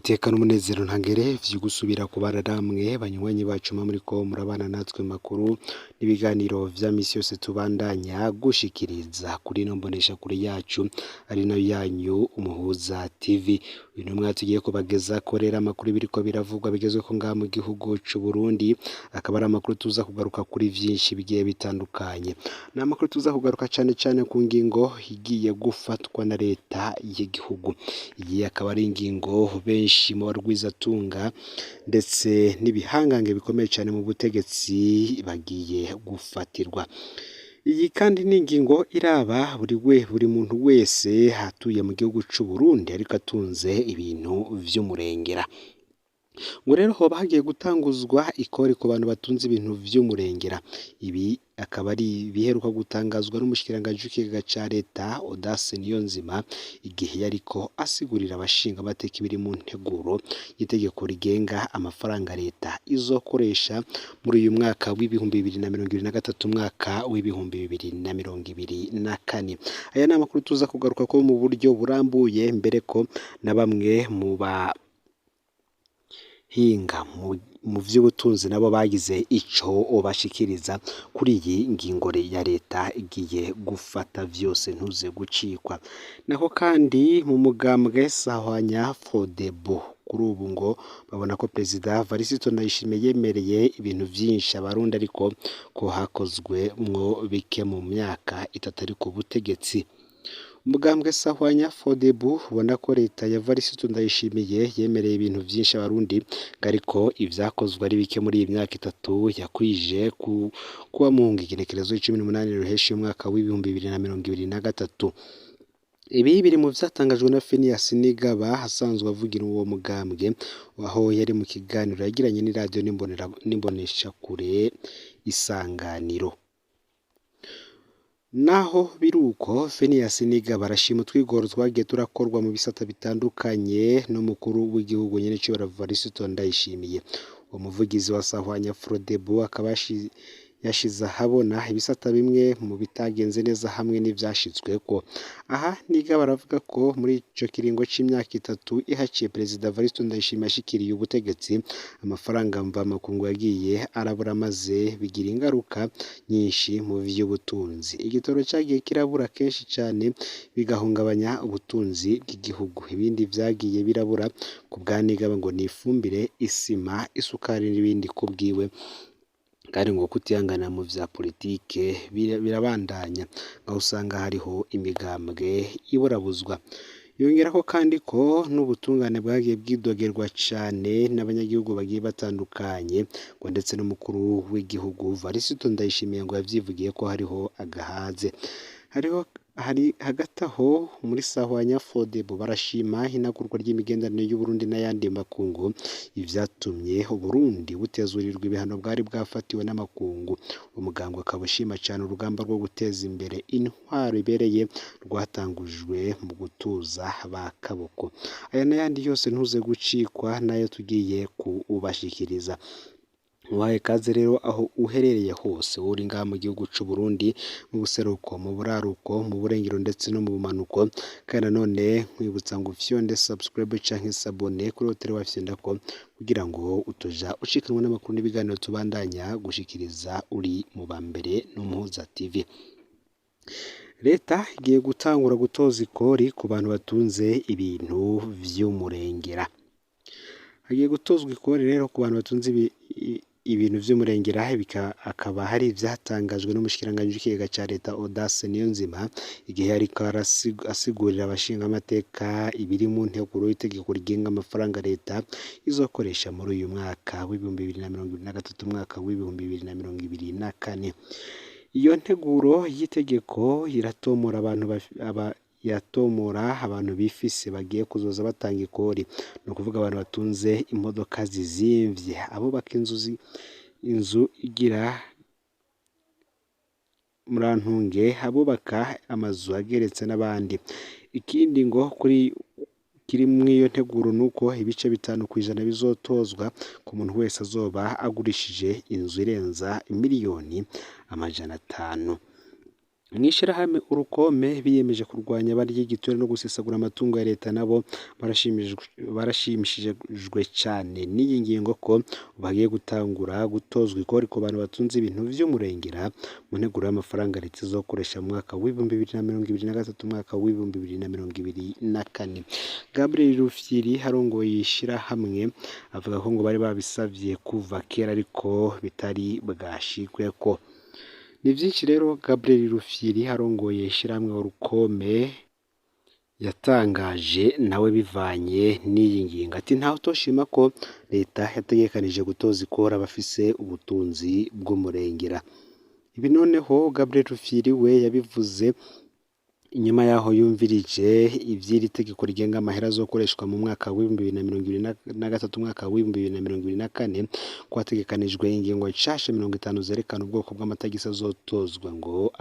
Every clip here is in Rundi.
Niteka n'umunezero ntangere vyo gusubira kubana namwe banywanyi bacu muba muriko murabana natwe mu makuru n'ibiganiro vya misi yose tubandanya gushikiriza kuri ino mboneshakure yacu ari nayo yanyu Umuhuza TV. Uyu n'umwanya tugiye kubagezako rero amakuru biriko biravugwa bigezweko ngaha mu gihugu c'Uburundi, akaba ari amakuru tuza kugaruka kuri vyinshi bigiye bitandukanye. Ni amakuru tuza kugaruka cane cane ku ngingo igiye gufatwa na leta y'igihugu. Iyi akaba ari ingingo benshi mu barwizatunga ndetse n'ibihangange bikomeye cane mu butegetsi bagiye gufatirwa. Iyi kandi ni ingingo iraba buri muntu wese atuye mu gihugu c'Uburundi ariko atunze ibintu vy'umurengera. Ngo rero hoba hagiye gutanguzwa ikori ku bantu batunze ibintu vy'umurengera. Ibi akaba ari ibiheruka gutangazwa n'umushikiranganji w'ikigega ca leta Audace Niyonzima igihe yariko asigurira abashingamateka ibiri mu nteguro y'itegeko rigenga amafaranga leta izokoresha muri uyu mwaka w'2023 umwaka w'2024. Aya ni amakuru tuza kugarukako mu buryo burambuye mbere ko na bamwe mu bahinga mu vy'ubutunzi nabo bagize ico bashikiriza kuri iyi ngingo ya leta igiye gufata vyose ntuze gucikwa. Naho kandi mu mugambwe Sahwanya Frodebu kuri ubu ngo babona ko Perezida Varisito Ndayishimiye yemereye ibintu vyinshi abarundi ariko ko hakozwemwo bike mu myaka itatu ari ku butegetsi. Umugambwe Sahwanya Frodebu ubona ko leta ya Varisito Ndayishimiye yemereye ibintu vyinshi abarundi ariko ivyakozwe ari bike muri iyi myaka itatu yakwije kuba mu igenekerezo 18 ruheshi umwaka w'2023. Ibi biri mu vyatangajwe na Phineas Nigaba asanzwe avugira uwo mugambwe aho yari mu kiganiro yagiranye n'iradiyo n'imboneshakure Isanganiro. Naho biruko Phineas Nigaba arashima utwigoro twagiye turakorwa mu bisata bitandukanye n'umukuru w'igihugu nyenecubahiro Varisito Ndayishimiye. Uwo muvugizi wa Sahwanya Frodebu akaba yashize ahabona ibisata bimwe mu bitagenze neza hamwe n'ivyashitsweko. Aha Nigaba aravuga ko muri ico kiringo c'imyaka itatu ihaciye Perezida Varisito Ndayishimiye ashikiriye ubutegetsi, amafaranga mvamakungu yagiye arabura maze bigira ingaruka nyinshi mu vy'ubutunzi. Igitoro cagiye kirabura kenshi cane bigahungabanya ubutunzi bw'igihugu. Ibindi vyagiye birabura ku bwa Nigaba ngo ni ifumbire, isima, isukari n'ibindi kubwiwe kandi ngo kutihangana mu vya politike birabandanya aho usanga hariho imigambwe iburabuzwa. Yongerako kandi ko n'ubutungane bwagiye bwidogerwa cane n'abanyagihugu bagiye batandukanye ngo ndetse n'umukuru w'igihugu Varisito Ndayishimiye ngo yavyivugiye ko hariho agahaze. Hari hagati aho muri Sahwanya Frodebu barashima inagurwa ry'imigenderanire y'Uburundi n'ayandi makungu, ivyatumye Uburundi butezurirwa ibihano bwari bwafatiwe n'amakungu. Umugambwe akaba ushima cane urugamba rwo guteza imbere intwaro ibereye rwatangujwe mu gutuza ba kaboko. Aya n'ayandi yose ntuze gucikwa nayo tugiye kubashikiriza. Ubahaye ikaze rero aho uherereye hose uri ngaha mu gihugu c'Uburundi, mu buseruko, mu buraruko, mu burengero ndetse no mu bumanuko, kandi nanone nkwibutsa ngo ufyonde subscribe canke s'abonner kuri hoteli wafyondako kugira ngo utoja ucikanwa n'amakuru n'ibiganiro tubandanya gushikiriza uri mu ba mbere n'Umuhuza TV. Leta igiye gutangura gutoza ikori ku bantu batunze ibintu vy'umurengera. Hagiye gutozwa ikori rero ku bantu batunze ibintu vy'umurengera, akaba hari ivyatangajwe n'umushikiranganji w'ikigega ca leta Audace Niyonzima igihe yariko asigurira abashingamateka ibiri mu nteguro y'itegeko rigenga amafaranga leta izokoresha muri uyu mwaka w'2023 umwaka w'2024. Iyo nteguro y'itegeko iratomora abantu bifise bagiye kuzoza batanga ikori, ni ukuvuga abantu batunze imodoka zizimvye, abubaka inzu igira murantunge, abubaka amazu ageretse n'abandi. Ikindi ngo kuri kiri mw'iyo nteguro nuko ibice 5% bizotozwa ku muntu wese azoba agurishije inzu irenza 500 miliyoni. Mw'ishirahamwe Urukome biyemeje kurwanya abarya igiture no gusesagura amatungo ya leta, nabo barashimishijwe cane n'iyi ngingo ko bagiye gutangura gutozwa ikori ku bantu batunze ibintu vy'umurengera mu nteguro y'amafaranga leta izokoresha mu mwaka w'2023, umwaka w'2024. Gabriel Rufyiri arongoye ishirahamwe avuga ko ngo bari babisavye kuva kera ariko bitari bwashikweko. Ni vyinshi rero Gabriel Rufyiri arongoye ishirahamwe Urukome yatangaje nawe bivanye n'iyi ngingo, ati ntawe utoshima ko leta yategekanije gutoza ikori abafise ubutunzi bw'umurengera. Ibi noneho Gabriel Rufyiri we yabivuze inyuma yaho yumvirije ivy'iri tegeko rigenga amahera azokoreshwa mu mwaka w'2023, umwaka w'2024, ko hategekanijwe ingingo nshasha 50 zerekana ubwoko bw'amatagisi azotozwa ngo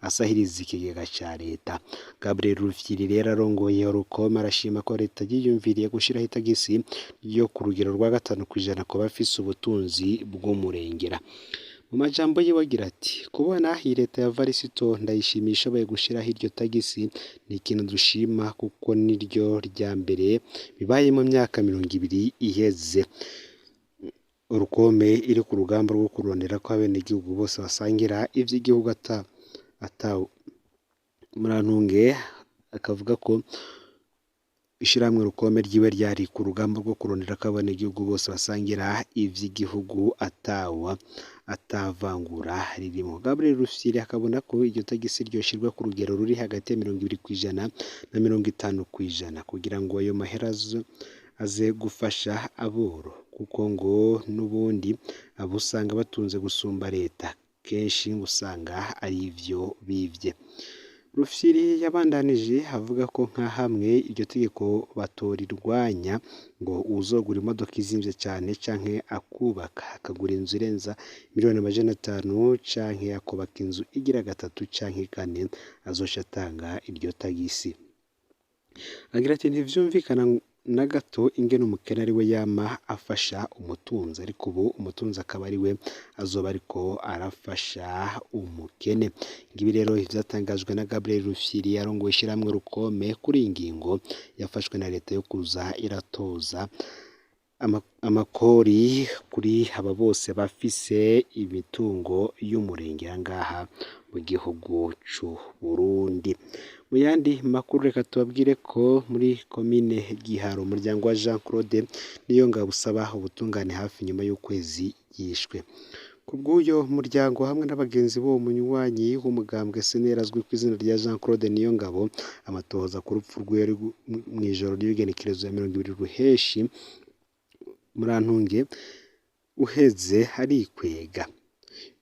asahirize ikigega ca leta. Gabriel Rufyiri rero arongoye Orukome arashima ko leta yiyumviriye gushiraho itagisi ryo ku rugero rwa 5% ku bafise ubutunzi bw'umurengera. Mu majambo yiwe agira ati kubona iyi leta ya Varisito Ndayishimiye ishoboye gushiraho iryo tagisi ni ikintu dushima kuko niryo rya mbere bibaye mu myaka 20 iheze. Urukome iri ku rugamba rwo kurondera ko abenegihugu bose basangira ivy'igihugu ata Murantunge akavuga ko ishirahamwe Rukome ryiwe ryari ku rugamba rwo kurondera ko abenegihugu bose basangira ivy'igihugu atawa atavangura ririmo. Gabriel Rufyiri akabona ko iryo tagisi ryoshirwa ku rugero ruri hagati ya 20% na 50% kugira ngo ayo mahera aze gufasha aboro, kuko ngo n'ubundi abo usanga batunze gusumba leta kenshi usanga ari ivyo bivye. Rufyiri yabandanije avuga ko nka hamwe iryo tegeko batorirwanya ngo uwuzogura imodoka izimvye cane canke akubaka akagura inzu irenza 500,000,000 canke akubaka inzu igira gatatu canke kane azoca atanga iryo tagisi. Agira ati ntivyumvikana na gato ingene umukene ari we yama afasha umutunzi, ariko ubu umutunzi akaba ari we azoba ariko arafasha umukene. Ngibi rero ivyatangajwe na Gabriel Rufyiri arongoye ishirahamwe Rukome kuri iyi ngingo yafashwe na leta yo kuza iratoza amakori kuri aba bose bafise imitungo y'umurengera ngaha mu gihugu c'u Burundi. Mu yandi makuru reka tubabwire ko muri komine Giharo umuryango wa Jean Claude Niyongabo usaba ubutungane hafi nyuma y'ukwezi yishwe. Kubw'uyo muryango hamwe n'abagenzi b'uwo munywanyi w'umugambwe SNL azwi ku izina rya Jean Claude Niyongabo, amatohoza ku rupfu rwiwe mw'ijoro ry'igenekerezo ya 20 Ruheshi Murantunge uheze arikwega.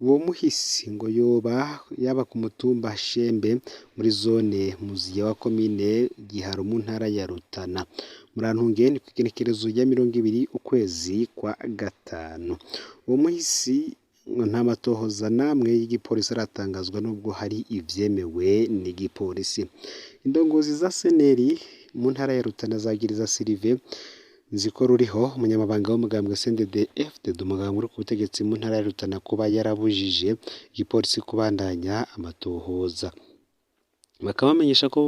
Uwo muhisi ngo yoba yaba ku mutumba Shembe muri zone Muziya wa komine Giharo mu ntara ya Rutana. Murantunge ni kw'igenekerezo rya 20 ukwezi kwa gatanu. Uwo muhisi ngo nta matohoza namwe y'igipolisi aratangazwa nubwo hari ivyemewe n'igipolisi. Indongozi za SNL mu ntara ya Rutana zagiriza Sylvain Nzikoruriho umunyamabanga w'umugambwe CNDD FDD umugambwe uri ku butegetsi mu ntara ya Rutana kuba yarabujije igipolisi kubandanya amatohoza. Bakaba bamenyesha ko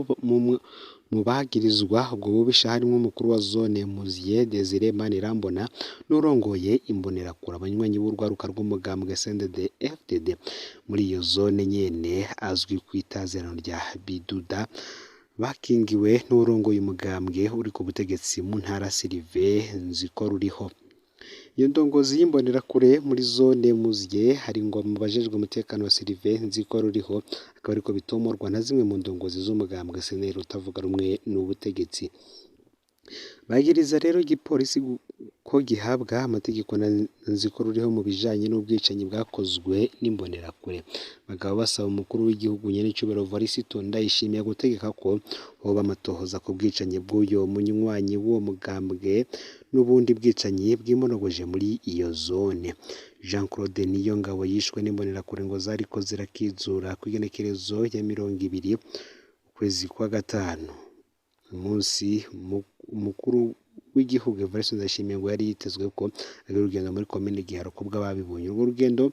mu bagirizwa ubwo bubisha harimwo umukuru wa zone Muziye Desire Manirambona n'urongoye imbonerakure abanywanyi b'urwaruka rw'umugambwe CNDD FDD muri iyo zone nyene azwi kw'itazirano rya Biduda bakingiwe n'urongoye umugambwe uri ku butegetsi mu ntara Sylvain Nzikoruriho. Iyo ndongozi y'imbonerakure muri zone Muzye hari ngo mu bajejwe umutekano wa Sylvain Nzikoruriho akaba ariko bitomorwa na zimwe mu ndongozi z'umugambwe SNL utavuga rumwe n'ubutegetsi. Bagiriza rero igipolisi ko gihabwa amategeko na Nzikoruriho mu bijanye n'ubwicanyi bwakozwe n'imbonerakure. Bakaba basaba umukuru w'igihugu nyenecubahiro Evariste Ndayishimiye gutegeka ko hoba amatohoza ku bwicanyi bw'uyo munywanyi w'uwo mugambwe n'ubundi bwicanyi bwimonogoje muri iyo zone. Jean Claude Niyongabo yishwe n'imbonerakure ngo zariko zirakizura kw'igenekerezo ya 20 ukwezi kwa gatanu. Umunsi umukuru w'igihugu Evariste Ndayishimiye ngo yari yitezwe ko agira urugendo muri komine Giharo kubw'ababibonye. Urwo rugendo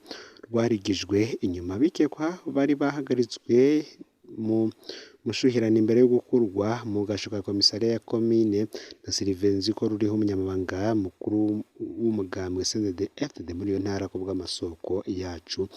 rwarigijwe inyuma. Bikekwa bari bahagaritswe mu mushuhirano imbere yo gukurwa mu gasho ka komisariya ya komine na Sylvain Nzikoruriho, umunyamabanga mukuru w'umugambwe CNDD-FDD muri iyo ntara, ku bw'amasoko yacu.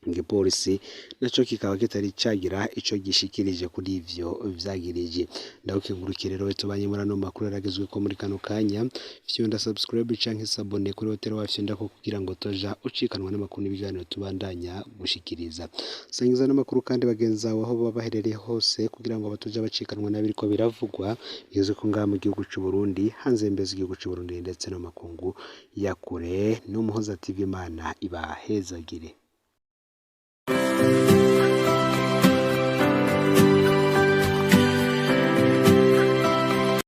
Igipolisi naco kikaba kitari cagira ico gishikirije kuri ivyo vyagirije. Ndagukengurukire rero tubanye muri ano makuru yaragezweko muri kano kanya. Fyonda subscribe canke s'abonner kuri hoteli wafyondako kugira ngo toja ucikanwa n'amakuru n'ibiganiro tubandanya gushikiriza. Sangiza n'amakuru kandi bagenzi bawe aho baba baherereye hose kugira ngo batoja bacikanwa n'abiriko biravugwa bigezweko ngaha mu gihugu c'u Burundi, hanze y'imbibe z'igihugu c'u Burundi ndetse no mu makungu ya kure. N'Umuhoza TV, Imana ibahezagire.